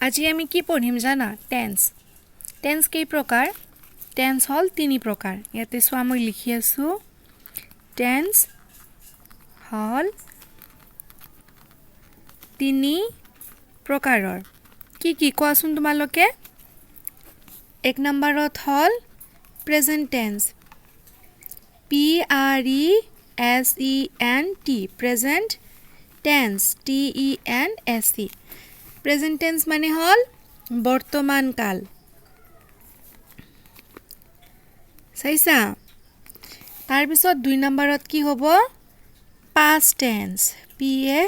আজি আমি কি পঢ়িম জানা? টেন্স। টেন্স কেই প্ৰকাৰ? টেন্স হ'ল তিনি প্ৰকাৰ। ইয়াতে চোৱা, মই লিখি আছোঁ। টেন্স হ'ল তিনি প্ৰকাৰৰ। কি কি কোৱাচোন তোমালোকে? এক নম্বৰত হ'ল present tense, P R E S E N T, present tense, T E N S E. Present tense মানে হ'ল বৰ্তমান কাল। চাইছা? তাৰপিছত দুই নম্বৰত কি হ'ব? Past tense, P A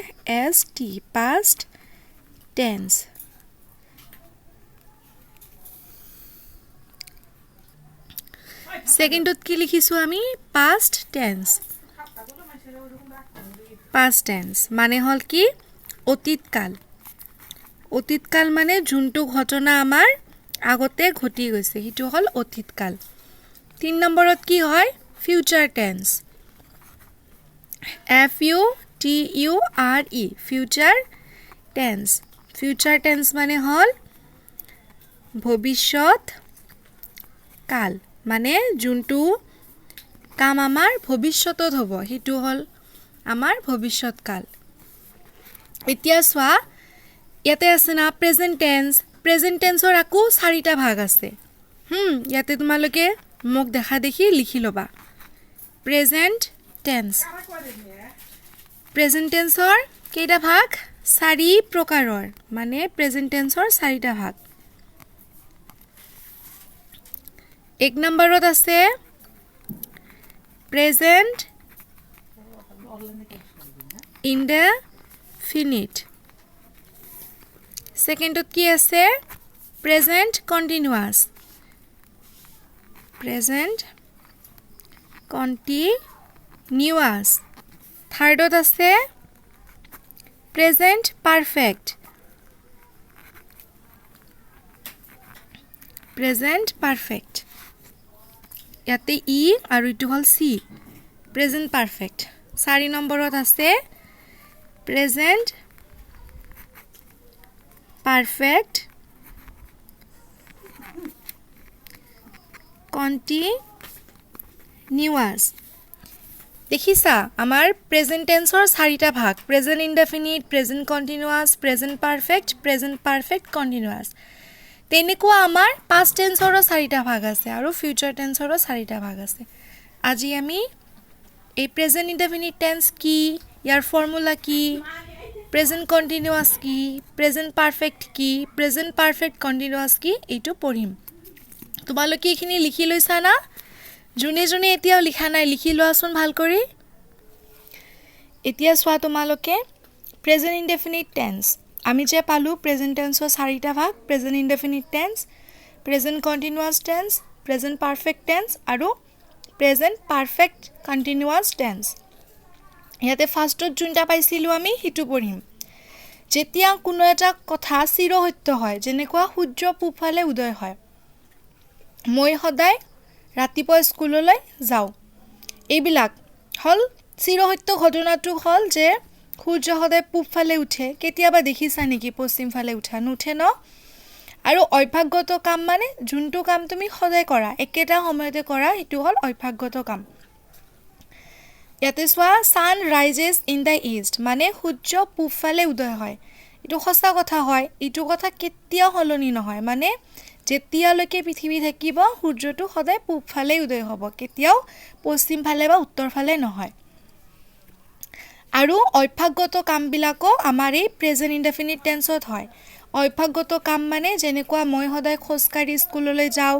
S T, past tense. ছেকেণ্ডত কি লিখিছোঁ আমি? Past tense. পাষ্ট টেন্স মানে হ'ল কি? অতীতকাল। অতীতকাল মানে যোনটো ঘটনা আমাৰ আগতে ঘটি গৈছে, সেইটো হ'ল অতীতকাল। তিনি নম্বৰত কি হয়? Future tense, F U T U R E, future tense. Future tense মানে হ'ল ভৱিষ্যত কাল, মানে যোনটো কাম আমাৰ ভৱিষ্যতত হ'ব, সেইটো হ'ল আমাৰ ভৱিষ্যত কাল। এতিয়া চোৱা, ইয়াতে আছে না প্ৰেজেণ্ট টেন্স। প্ৰেজেণ্ট টেন্সৰ আকৌ চাৰিটা ভাগ আছে। ইয়াতে তোমালোকে মোক দেখা দেখি লিখি ল'বা। প্ৰেজেণ্ট টেন্স, প্ৰেজেণ্ট টেন্সৰ কেইটা ভাগ? চাৰি প্ৰকাৰৰ, মানে প্ৰেজেণ্ট টেন্সৰ চাৰিটা ভাগ। এক নম্বৰত আছে প্ৰেজেণ্ট ইনডেফিনিট। ছেকেণ্ডত কি আছে? Present continuous, present continuous. থাৰ্ডত আছে প্ৰেজেণ্ট পাৰফেক্ট, প্ৰেজেণ্ট পাৰফেক্ট। ইয়াতে ই আৰু এইটো হ'ল চি, প্ৰেজেণ্ট পাৰফেক্ট। চাৰি নম্বৰত আছে প্ৰেজেণ্ট পাৰফেক্ট কণ্টিনিউৱাছ। দেখিছা, আমাৰ প্ৰেজেণ্ট টেন্সৰ চাৰিটা ভাগ: present indefinite, present continuous, present perfect, present perfect continuous. তেনেকুৱা আমাৰ পাষ্ট টেন্সৰো চাৰিটা ভাগ আছে আৰু ফিউচাৰ টেন্সৰো চাৰিটা ভাগ আছে। আজি আমি এই প্ৰেজেণ্ট ইনডেফিনিট টেন্স কি, ইয়াৰ ফৰ্মুলা কি, প্ৰেজেণ্ট কণ্টিনিউৱাছ কি, প্ৰেজেণ্ট পাৰফেক্ট কি, প্ৰেজেণ্ট পাৰফেক্ট কণ্টিনিউৱাছ কি, এইটো পঢ়িম। তোমালোকে এইখিনি লিখি লৈছা না? যোনে যোনে এতিয়াও লিখা নাই, লিখি লোৱাচোন ভাল কৰি। এতিয়া চোৱা তোমালোকে, প্ৰেজেণ্ট ইনডেফিনিট টেন্স আমি যে পালোঁ, প্ৰেজেণ্ট টেন্সৰ চাৰিটা ভাগ: present indefinite tense, present continuous tense, present perfect tense আৰু প্ৰেজেণ্ট পাৰফেক্ট কণ্টিনিউৱাছ টেন্স। ইয়াতে ফাৰ্ষ্টত যোনটা পাইছিলোঁ আমি, সেইটো পঢ়িম। যেতিয়া কোনো এটা কথা চিৰসত্য হয়, যেনেকুৱা সূৰ্য পূবফালে উদয় হয়, মই সদায় ৰাতিপুৱা স্কুললৈ যাওঁ, এইবিলাক হ'ল চিৰসত্য। ঘটনাটো হ'ল যে সূৰ্য সদায় পূবফালে উঠে। কেতিয়াবা দেখিছা নেকি পশ্চিম ফালে উঠা? নুঠে ন? আৰু অভ্যাসগত কাম মানে যোনটো কাম তুমি সদায় কৰা, একেটা সময়তে কৰা, সেইটো হ'ল অভ্যাসগত কাম। ইয়াতে চোৱা, sun rises in the east, মানে সূৰ্য পূবফালে উদয় হয়। এইটো সঁচা কথা হয়, এইটো কথা কেতিয়াও সলনি নহয়। মানে যেতিয়ালৈকে পৃথিৱী থাকিব, সূৰ্যটো সদায় পূবফালেই উদয় হ'ব, কেতিয়াও পশ্চিম ফালে বা উত্তৰ ফালে নহয়। আৰু অভ্যাসগত কামবিলাকো আমাৰ এই প্ৰেজেণ্ট ইনডেফিনিট টেন্সত হয়। অভ্যাসগত কাম মানে যেনেকুৱা মই সদায় খোজকাঢ়ি স্কুললৈ যাওঁ,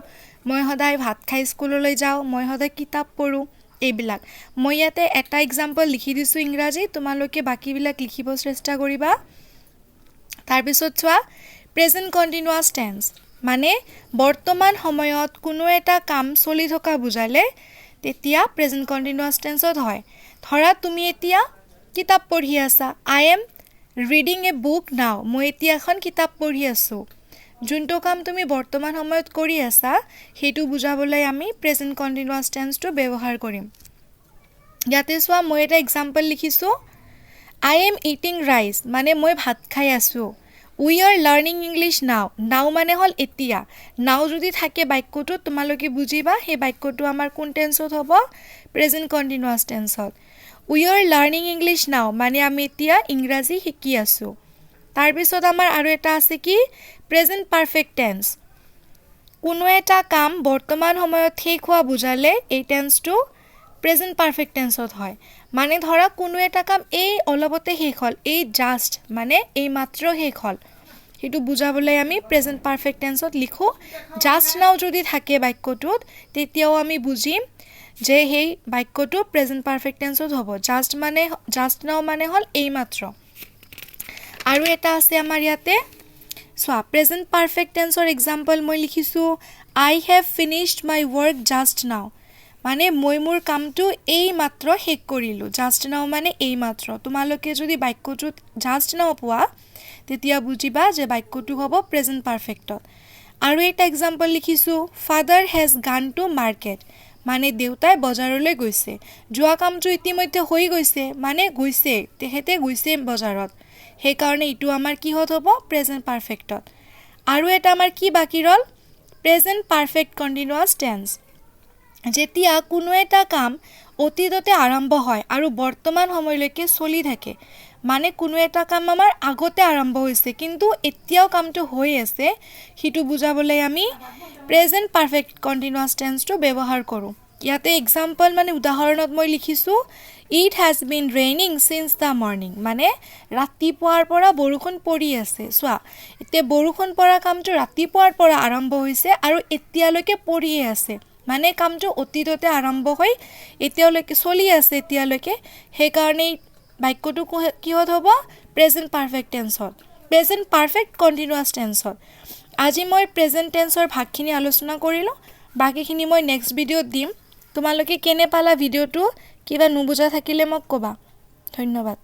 মই সদায় ভাত খাই স্কুললৈ যাওঁ, মই সদায় কিতাপ পঢ়োঁ, এইবিলাক। মই ইয়াতে এটা এক্সাম্পল লিখি দিছোঁ ইংৰাজী, তোমালোকে বাকীবিলাক লিখিব চেষ্টা কৰিবা। তাৰপিছত চোৱা, প্ৰেজেণ্ট কণ্টিনিউৱাছ টেন্স মানে বৰ্তমান সময়ত কোনো এটা কাম চলি থকা বুজালে তেতিয়া প্ৰেজেণ্ট কণ্টিনিউৱাছ টেন্সত হয়। ধৰা তুমি এতিয়া কিতাপ পঢ়ি আছা, I am reading a book now, মই এতিয়া এখন কিতাপ পঢ়ি আছোঁ। যোনটো কাম তুমি বৰ্তমান সময়ত কৰি আছা, সেইটো বুজাবলৈ আমি প্ৰেজেণ্ট কণ্টিনিউৱাছ টেন্সটো ব্যৱহাৰ কৰিম। ইয়াতে চোৱা, মই এটা এক্সাম্পল লিখিছোঁ। I am eating rice, মানে মই ভাত খাই আছোঁ। We are learning English now. নাও মানে হ'ল এতিয়া। নাও যদি থাকে বাক্যটোত, তোমালোকে বুজিবা সেই বাক্যটো আমাৰ কোন টেন্সত হ'ব? প্ৰেজেণ্ট কণ্টিনিউৱাছ টেন্সত। We are learning English now মানে আমি এতিয়া ইংৰাজী শিকি আছোঁ। তাৰপিছত আমাৰ আৰু এটা আছে কি? Present perfect tense. কোনো এটা কাম বৰ্তমান সময়ত শেষ হোৱা বুজালে এই টেন্সটো প্ৰেজেণ্ট পাৰফেক্ট টেন্সত হয়। মানে ধৰা কোনো এটা কাম এই অলপতে শেষ হ'ল, এই জাষ্ট মানে এই মাত্ৰ শেষ হ'ল, সেইটো বুজাবলৈ আমি প্ৰেজেণ্ট পাৰফেক্ট টেন্সত লিখোঁ। জাষ্ট নাও যদি থাকে বাক্যটোত, তেতিয়াও আমি বুজিম যে সেই বাক্যটো প্ৰেজেণ্ট পাৰফেক্ট টেন্সত হ'ব। জাষ্ট নাও মানে হ'ল এইমাত্ৰ। আৰু এটা আছে আমাৰ ইয়াতে চোৱা, প্ৰেজেণ্ট পাৰফেক্ট টেন্সৰ এক্সাম্পল মই লিখিছোঁ, I have finished my work just now। মানে মই মোৰ কামটো এইমাত্ৰ শেষ কৰিলোঁ। জাষ্ট নাও মানে এইমাত্ৰ। তোমালোকে যদি বাক্যটোত জাষ্ট নাও পোৱা, তেতিয়া বুজিবা যে বাক্যটো হ'ব প্ৰেজেণ্ট পাৰফেক্টত। আৰু এটা এক্সাম্পল লিখিছোঁ, Father has gone to market। মানে দেউতাই বজাৰলৈ গৈছে। যোৱা কামটো ইতিমধ্যে হৈ গৈছে, মানে গৈছে, তেখেতে গৈছে বজাৰত। সেইকাৰণে এইটো আমাৰ কিহত হ'ব? প্ৰেজেণ্ট পাৰফেক্টত। আৰু এটা আমাৰ কি বাকী ৰ'ল? Present perfect continuous tense. যেতিয়া কোনো এটা কাম অতীততে আৰম্ভ হয় আৰু বৰ্তমান সময়লৈকে চলি থাকে, মানে কোনো এটা কাম আমাৰ আগতে আৰম্ভ হৈছে কিন্তু এতিয়াও কামটো হৈ আছে, সেইটো বুজাবলৈ আমি প্ৰেজেণ্ট পাৰফেক্ট কণ্টিনিউৱাছ টেন্সটো ব্যৱহাৰ কৰোঁ। ইয়াতে এক্সাম্পল মানে উদাহৰণত মই লিখিছোঁ, It has been raining since the morning। মানে ৰাতিপুৱাৰ পৰা বৰষুণ পৰি আছে। চোৱা, এতিয়া বৰষুণ পৰা কামটো ৰাতিপুৱাৰ পৰা আৰম্ভ হৈছে আৰু এতিয়ালৈকে পৰিয়ে আছে। মানে কামটো অতীততে আৰম্ভ হৈ এতিয়ালৈকে চলি আছে এতিয়ালৈকে। সেইকাৰণে বাক্যটো কিহত হ'ব? প্ৰেজেণ্ট পাৰফেক্ট টেন্সত, প্ৰেজেণ্ট পাৰফেক্ট কণ্টিনিউৱাছ টেন্সত। আজি মই প্ৰেজেণ্ট টেন্সৰ ভাগখিনি আলোচনা কৰিলোঁ, বাকীখিনি মই নেক্সট ভিডিঅ'ত দিম। তোমালোকে কেনে পালা ভিডিঅ'টো? কিবা নুবুজা থাকিলে মোক ক'বা। ধন্যবাদ।